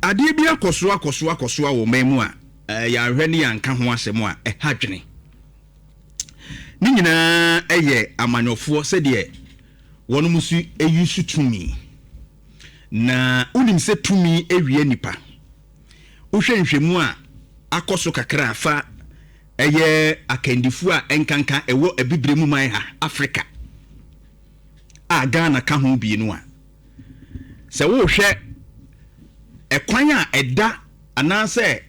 Adeɛ bi akɔ so akɔ so akɔ so wɔ ɔman mu a yɛanhwɛ ne yɛanka ho asɛm a, ɛha dwene. Ne nyinaa yɛ amanyɔfoɔ sɛdeɛ wɔn nso use tumi. Na wonim sɛ tumi awia nipa. Wohwɛ nhwɛmu a akɔ so kakra fa ɛyɛ akandifoɔ a ɛnkanka ɛwɔ abibire mu man ha, Africa, a Ghana ka ho bi no a, sɛ wohwɛ ɛkwan a ɛda anaasɛ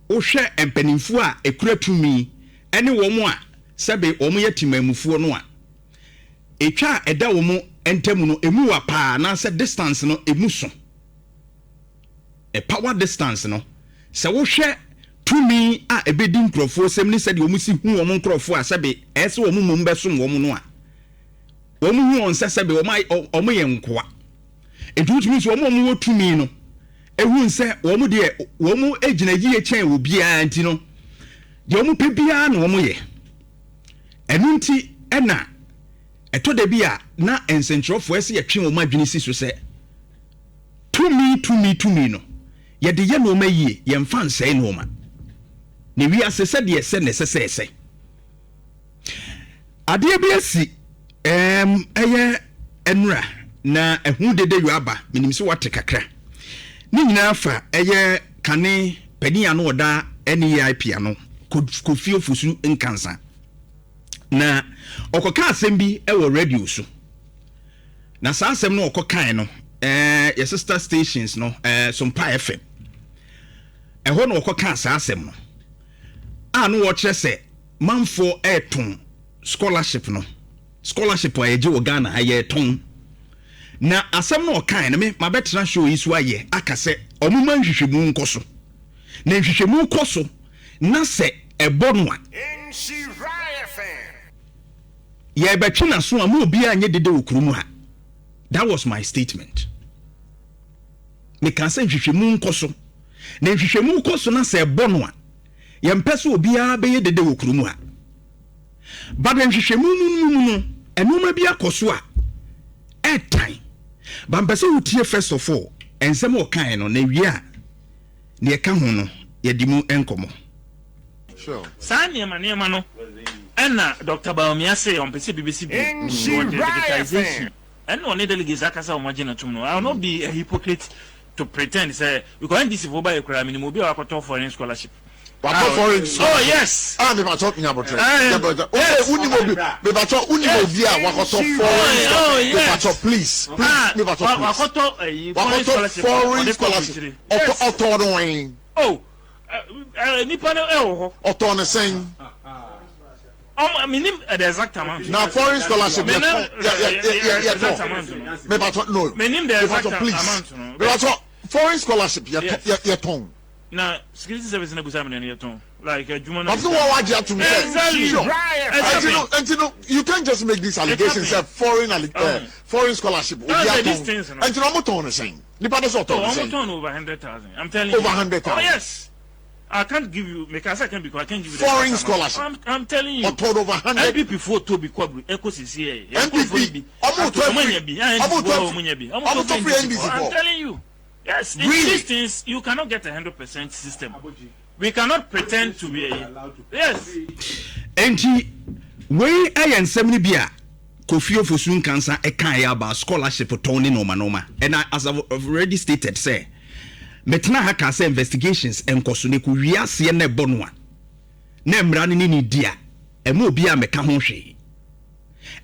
wohwɛ mpanimfoɔ a ɛkura tumi ɛne wɔn a sɛbe wɔn yɛ temamufoɔ no a, ɛtwa a ɛda wɔn ntam no emu wa paa, anaasɛ distance no emu so, a power distance no. Sɛ wohwɛ tumi a ɛbɛdi nkurɔfoɔ sɛm ne sɛdeɛ wɔn si hu wɔn nkurɔfoɔ a sɛbe ɛyɛ sɛ wɔn mmom bɛsom wɔn no a, wɔn hu wɔn sɛ sɛbe wɔn yɛ nkoa. Nti wotumi nso wɔn a wɔwɔ tumi no ehu sɛ wɔn deɛ wɔn gyina yie kyɛn obiara, nti no deɛ wɔn pɛ biara na wɔn yɛ. Ɛno nti ɛna ɛtɔ da bi a na nsɛnkyerɛfoɔ ɛsɛ yɛtwe wɔn adwene si so sɛ tumi, tumi, tumi no, yɛde yɛ nneɛma yie, yɛmfa nsɛe nneɛma. Na wiase sɛdeɛ ɛsɛ na ɛsɛ sɛ ɛsɛ. Adeɛ bi asi ɛyɛ nnora na ɛho dede yɔ aba. Menim sɛ wate kakra. Ne nyinaa fa ɛyɛ kane panin ano ɔda NEIP ano, Kofi Ofosu Nkansa, na ɔkɔka asɛm bi wɔ radio so. Na saa asɛm no ɔkɔkae no, yɛ sister stations no, Sompa FM ɛhɔ na ɔkɔka saa asɛm no a no wɔkyerɛ sɛ manfoɔ ɛɛtɔn scholarship no, scholarship a yɛgye wɔ Ghana ha yɛɛtɔn. Na asɛm no ɔkae no, me mabɛtena show yi so ayɛ aka sɛ ɔmo ma nhwehwɛmu nkɔ so, na nhwehwɛmu kɔ so na sɛ ɛbɔ no a, yɛbɛtwe n'aso a ma obiara nyɛ dede wɔ kurom ha. That was my statement. Meka sɛ nhwehwɛmu nkɔ so, na nhwehwɛmu kɔ so na sɛ ɛbɔ no a, yɛmpɛ sɛ obiara bɛyɛ dede wɔ kurom ha. But nhwehwɛmu mu no mu no, nneɛma bi akɔ so a ɛɛtan ba. Mpɛ sɛ wotie first of all nsɛm a ɔkae no, na wie a deɛ ɛka ho no yɛde mu nkɔmmɔ. Saa nneɛma nneɛma no ɛna Dr Bawumia sɛ ɔmpɛ sɛ bi bɛsi bio. Wɔde digitization ɛna ɔne delegates akasa, wɔn agye no tom no. I will not be a hypocrite to pretend sɛ because NDC fo ba yɛ koraa, minimum obi a wakɔtɔ foreign scholarship. Wakɔ foreign scholarship? Oh yes. Ah, mipatɔ nyabotrɛ. Yes. Wunim obi, mipatɔ, wunim obi a wakɔtɔ foreign scholarship? Mipatɔ, please, please, mipatɔ, please. Wakɔtɔ ɛyi foreign scholarship. Foreign scholarship. Ɔtɔ, ɔtɔ no wɛn? Oh, nipa no ɛwɔ hɔ. Ɔtɔ ne sɛn? Minim the exact amount. Na foreign scholarship yɛ tɔ, yɛ yɛ yɛ tɔ? Mipatɔ, no. Minim the exact amount no. Mipatɔ, foreign scholarship yɛ tɔ, yɛ tɔn? Na security service na busa mi na yɛ tɔn like adwuma na. But no wɔn wagye atum sɛ. Exactly. Sure. Nti no, you can't just make this allegation sɛ foreign scholarship obi atɔn. Nti na ɔmo tɔn ne sɛn? Nipa de sɛ ɔtɔn ne sɛn? Ɔmo tɔn over 100,000, I'm telling you. Over 100,000. Oh yes. I can't give you. Make I say I can because I can't give you. Foreign scholarship. I'm telling you. Ɔtɔn over 100. NPP fo to bi kɔ ɛkɔ sisi yɛ. NPP ɔmo tɔ free. Ɔmo tɔ free. Ɔmo tɔ free NDC fo. I'm telling you. Yes, in Really? these things you cannot get 100% system. We cannot pretend to be a yes. Enti wei yɛ nsɛm no bi a Kofi Ofosu Nkansa ɛkaeɛ about scholarship tɔn ne nneɛma nneɛma. And I, as I've already stated sɛ metena ha kaa sɛ investigations nkɔ so na ɛkɔ wie aseɛ na ɛbɔ no a, na mmara no ne ne di a, ɛma obi a mɛka ho hwee.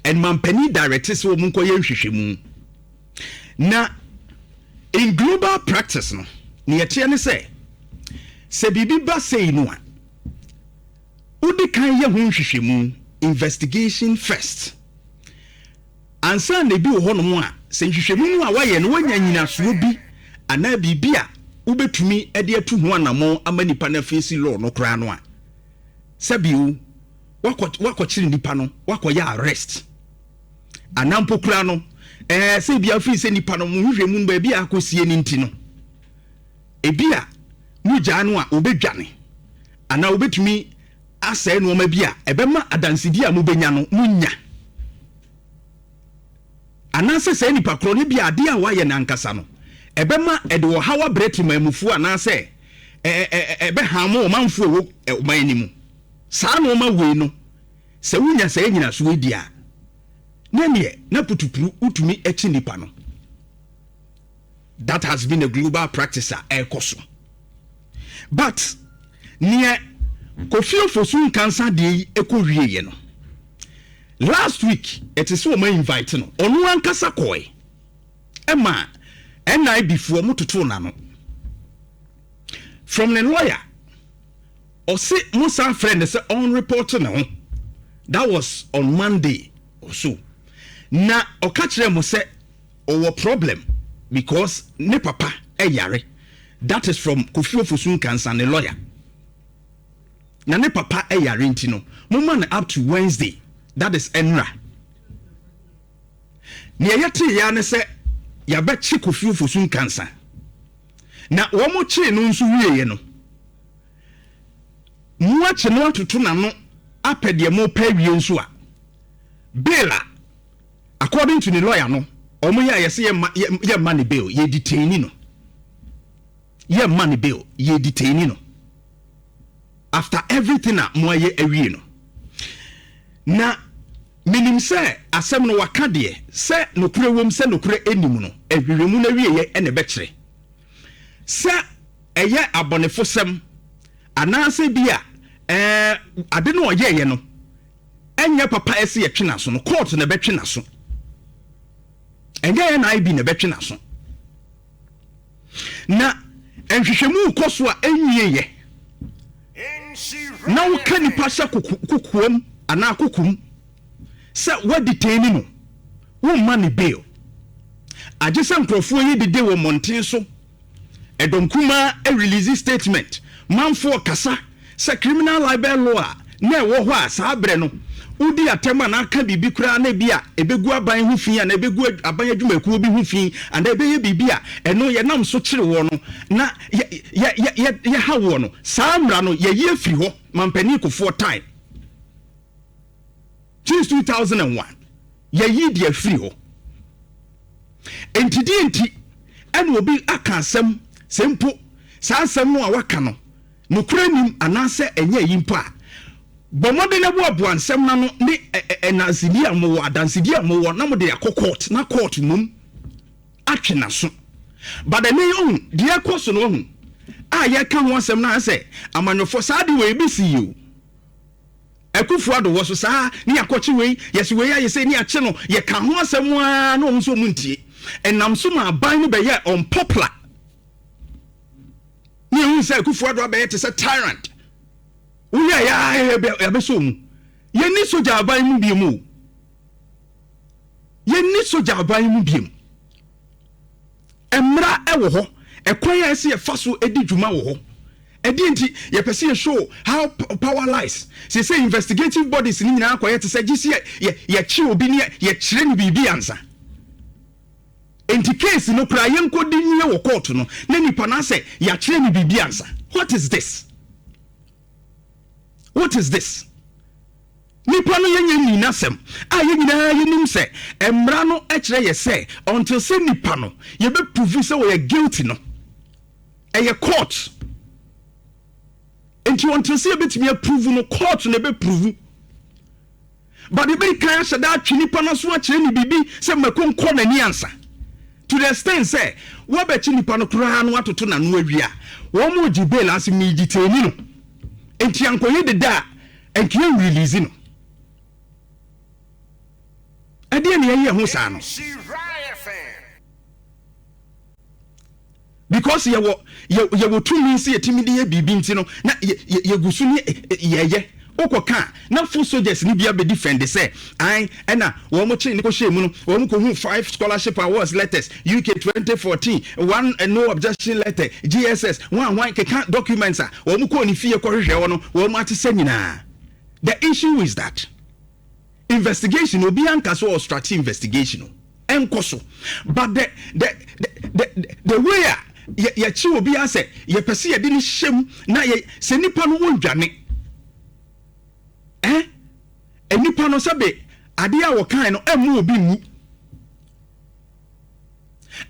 And mampanin direct sɛ wɔn nkɔyɛ nhwehwɛmu. Na in global practice no, ne yɛteɛ ne sɛ biribi ba sei no a, wodi kan yɛ ho nhwehwɛmu, investigation first, ansa na ebi wɔ hɔnom a sɛ nhwehwɛmu mu a wayɛ no wanya nyinasoɔ bi anaa biribi a wobɛtumi de atu ho anammɔn ama nipa no afeesi law no koraa no a, sɛbio wakɔkyere nipa no, wakɔyɛ arrest anaa mpo koraa no sɛ ebi afiri sɛ nipa no mo nhwehwɛmu no baabi a akɔsie no nti no, ebi a mo gyaa no a obɛdwane anaa obɛtumi asɛe nneɛma bi a ɛbɛma adansedi a mobɛnya no munya, anaasɛ saa nipa korɔ no bi a adeɛ a wayɛ no ankasa no Ɛbɛma ɛde ɔhaw abrɛ temanmufoɔ anaasɛ ɛbɛhamo ɔmanfoɔ ɛwɔ ɔman no mu. Saa nnoɔma wei no, sɛ wonya saa nnyinasoɔ yi deɛ a, na ɛneɛ na putupru wotumi kye nnipa no. That has been a global practice a ɛrekɔ so. But neɛ Kofi Ofosu Nkansah deɛ yi ɛkɔ wieɛ no, last week ɛte sɛ wɔn invite no, ɔno ankasa kɔɛ ɛma NIB foɔ mo totoo n'ano. From ne lawyer, ɔse mo san frɛ no sɛ ɔn report ne ho. That was on Monday or so. Na ɔka kyerɛ mo sɛ ɔwɔ problem because ne papa yare, that is from Kofi Ofosu Nkansah ne lawyer, na ne papa yare nti no moma no up to Wednesday, that is ɛnra. Nea yɛtee ya ne sɛ yɛabɛkye Kofi Ofosu Nkansah, na wɔn kyee no nso wieɛ no, moakye no atoto n'ano apɛ deɛ mopɛ awie nso a, bail a According to ne lawyer no, wɔn yɛ a yɛsɛ yɛ mma yɛ mma ne bail, yɛ detaini no. Yɛ mma ne bail, yɛ detaini no. After everything a mo ayɛ awie no. Na menim sɛ asɛm no waka deɛ, sɛ nokorɛ wom sɛ nokorɛ nni mu no, nhwehwɛmu no awieɛ na ɛbɛkyerɛ. Sɛ ɛyɛ abɔnefosɛm anaasɛ bi a ɛɛ ade no ɔyɛeɛ no, Ɛnyɛ papa ɛsɛ yɛtwe n'aso no, court na ɛbɛtwe n'aso. Ɛnyɛ NIB na ɛbɛtwe n'aso. Na nhwehwɛmu kɔ so a ɛnwie yɛ. Na woka nipa hyɛ kokoam anaa kokom sɛ woadetaini no, womma ne bail. Agye sɛ nkurɔfoɔ yi dede wɔ mmɔnten so. Ɛdɔm kumaa release statement, manfoɔ kasa sɛ criminal libel law a na ɛwɔ hɔ a saa berɛ no wodi atɛm anaa ka biribi koraa na ebi a ɛbɛgu aban ho fi anaa ɛbɛgu aban adwumakuo bi ho fi anaa ɛbɛyɛ biribi a ɛno yɛnam so kyere woɔ no na yɛ yɛ yɛ yɛha woɔ no, saa mmara no yɛyi afiri hɔ mampanin Kufuor time since 2001 yɛyi de afiri hɔ. Enti deɛ nti ɛna obi aka asɛm, sɛ mpo saa asɛm no a waka no nokorɛ nnim anaasɛ ɛnyɛ ayi mpo a, bɔ mmɔden na boaboa nsɛm no ano ne ɛnansedie a mowɔ, adansedie a mowɔ na mode akɔ court na court mmom atwe n'aso. But ɛnɛ yi ɔhu deɛ ɛkɔ so no ɔhu a yɛka ho asɛm no ayɛ sɛ amanyɔfoɔ saa de wei bɛsi yi o. Akufo Addo wɔ so saa ne yɛakɔkye wei, yɛse wei ayɛ sei ne yɛakye no, yɛka ho asɛm ara na wɔn nso wɔn ntie. Ɛnam so ma aban no bɛyɛɛ unpopular. Ne yɛhu sɛ Akufo Addo abɛyɛ te sɛ tyrant. Woyɛ yɛ yɛabɛsɔ mu. Yɛnni sogya aban mu biom o. Yɛnni sogya aban mu biom. Mmara wɔ hɔ, ɛkwan a ɛsɛ yɛfa so di dwuma wɔ hɔ. Ɛdeɛn nti? Yɛpɛ sɛ yɛ show how power lies. Seesei investigative bodies no nyinaa akɔyɛ te sɛ gye sɛ yɛ yɛkye obi ne yɛkyerɛ no biribi ansa. Enti case no koraa yɛnkɔdi nwie wɔ court no na nipa no asɛ yɛakyerɛ no biribi ansa. What is this? What is this? Nipa no yɛnyɛ nnii n'asɛm a yɛn nyinaa yɛnim sɛ mmara no kyerɛ yɛ sɛ until sɛ nipa no yɛbɛ prove sɛ ɔyɛ guilty no ɛyɛ court nti until sɛ yɛbɛtumi aprove no court na ɛbɛ prove, but yɛbɛdi kan ahyɛ da atwe nipa no aso akyerɛ ne biribi sɛ mako nkɔ n'ani ansa, to the extent sɛ wɔbɛkye nipa no koraa no atoto n'ano awie a wɔn mo gye bail ase mi detain no nti ankɔyɛ deda a nka yɛn release no. Ɛdeɛ na yɛyɛ ho saa no because yɛwɔ yɛwɔ tumi sɛ yɛtumi de yɛ biribi nti no na yɛgu so ne yɛyɛ wokɔ ka na foot soldiers ni bi abɛdi fɛnde sɛ an ɛna wɔn mo kyee ne kɔhyɛ mu no wɔn kɔ hu five scholarship awards letters, UK 2014 one, no objection letter, GSS one one keka documents a wɔn kɔɔ ne fie kɔhwehwɛ hɔ no wɔn ate sɛ nyinaa. The issue is that investigation, obi anka sɛ ɔstart investigation o ɛnkɔ so, but the way a yɛkye obi asɛ yɛpɛ sɛ yɛde ne hyɛ mu na yɛ sɛ nipa no wɔndwane nipa no sɛbe adeɛ a wɔkae no ɛmmu obi nwu.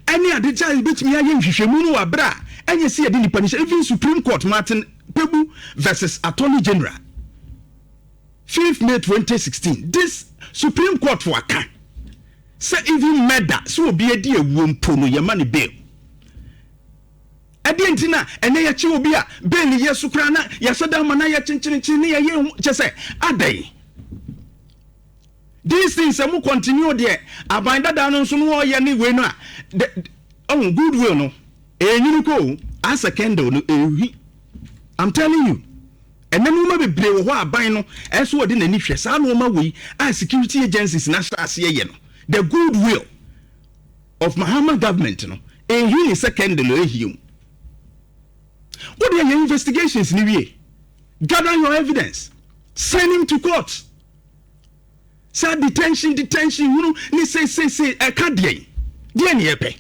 Ɛne ade gya yɛbɛtumi ayɛ nhwehwɛmu no wɔ abere a ɛnyɛ sɛ yɛde nipa no hyɛ. Even Supreme Court, Martin Kpebu versus Attorney General, 5th May 2016, this Supreme Court waka sɛ even murder, sɛ obi adi awuo mpo no, yɛma no bail. Ɛdeɛn nti na ɛnɛ yɛkye obi a bail yɛ so koraa na yɛahyɛ da ama no ayɛ kyenkyerenkyen ne yɛyɛ ho kyɛ sɛ adɛn? These things sɛ mo continue deɛ aban dada no nso no ɔyɛ ne wei no a, the ɔho goodwill no ɛnyini kɔ o, asɛ candle no ɛhwi. I'm telling you, ɛnɛ nneɛma bebree wɔ hɔ a aban no ɛso ɔde n'ani hwɛ saa nneɛma wei a security agencies no ahyɛ aseɛ yɛ no, the goodwill of Mahama government no ɛnhi ne sɛ candle ɛhie mu. Wo deɛ yɛ investigations no wie, gather your evidence, send him to court. Saa detention detention hunu ne sei sei sei ɛka deɛn? Deɛn ne yɛpɛ?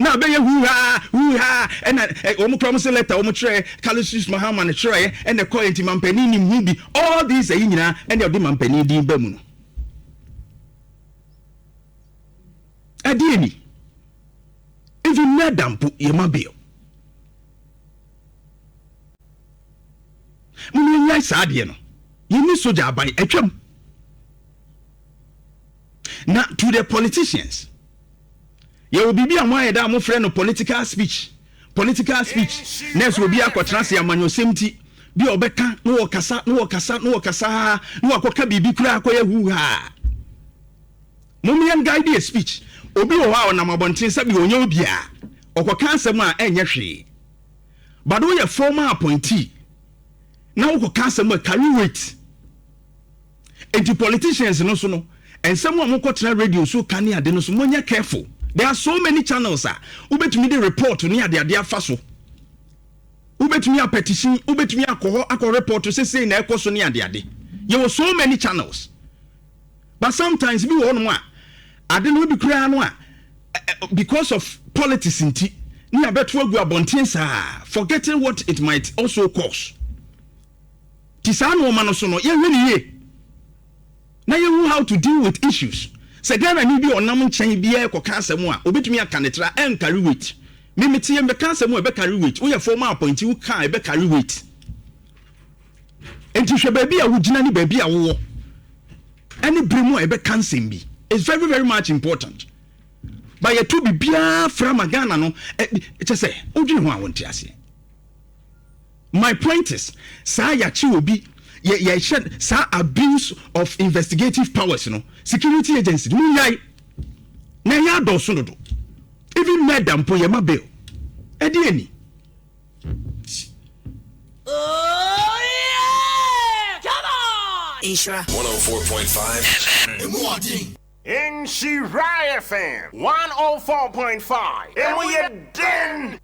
Na abɛyɛ huhaa huhaa ɛna wɔn kura wɔn sɛ letter wɔn kyerɛ Callistus Mahama no kyerɛɛ ɛna ɛkɔɛ nti mampanin nim ho bi, all these ɛyi nyinaa ɛna ɔde mampanin din ba mu no. Ɛdeɛ ni? Even murder mpo yɛ ma bail. Mo yɛnyae saa adeɛ no. Yɛnni sogya aban atwam. Na to the politicians, yɛwɔ biribi a moayɛ da a mofrɛ no political speech. Political speech. Na ɛsɛ obi akɔtena ase amanyɔsɛm ti bi a ɔbɛka na wɔkasa na wɔkasa na wɔkasa na wakɔka biribi koraa akɔyɛ huhaa. Mom yɛn guide yɛ speech. Obi wɔ hɔ a ɔnam abɔnten sɛbi ɔnyɛ obiara. Ɔkɔka asɛm a ɛnyɛ hwee. But woyɛ former appointee na wokɔka asɛm a carry weight. Enti politicians no so no, nsɛm a mokɔtena radio so ka ne ade no so, monyɛ careful. There are so many channels a wobɛtumi de report ne adeade afa so. Wobɛtumi apetition, wobɛtumi akɔ hɔ akɔ report sɛ sei na ɛkɔ so ne adeade. Yɛwɔ so many channels. But sometimes bi wɔ hɔnom a, ade no bi koraa no a, because of politics nti, ne abɛto agu abɔnten saa, forgetting what it might also cause. Ti saa nneɛma no so no, yɛhwɛ ne yie. Na yɛhu how to deal with issues. Sɛ Ghana ni bi a ɔnam nkyɛn biara kɔka asɛm a, obɛtumi aka ne tra, ɛncarry weight. Me mete yɛ mbɛka asɛm a ɛbɛ carry weight. Woyɛ former appointee, woka a ɛbɛ carry weight. Nti hwɛ baabi a wogyina ne baabi a wowɔ ɛne bere mu a ɛbɛka nsɛm bi. It's very very much important. But yɛto biribiara fra ma Ghana no, kyɛ sɛ wodwene ho a wonte aseɛ. My point is, saa yɛakye obi, yɛhyɛ saa abuse of investigative powers no, security agency no munyae na ɛyɛ adɔɔso dodo. Even murder mpo yɛma bail. Ɛde ani. Oh yeah! Come on! Nhyira. 104.5 FM. Emu ɔden. Nhyira FM 104.5. Emu yɛ den.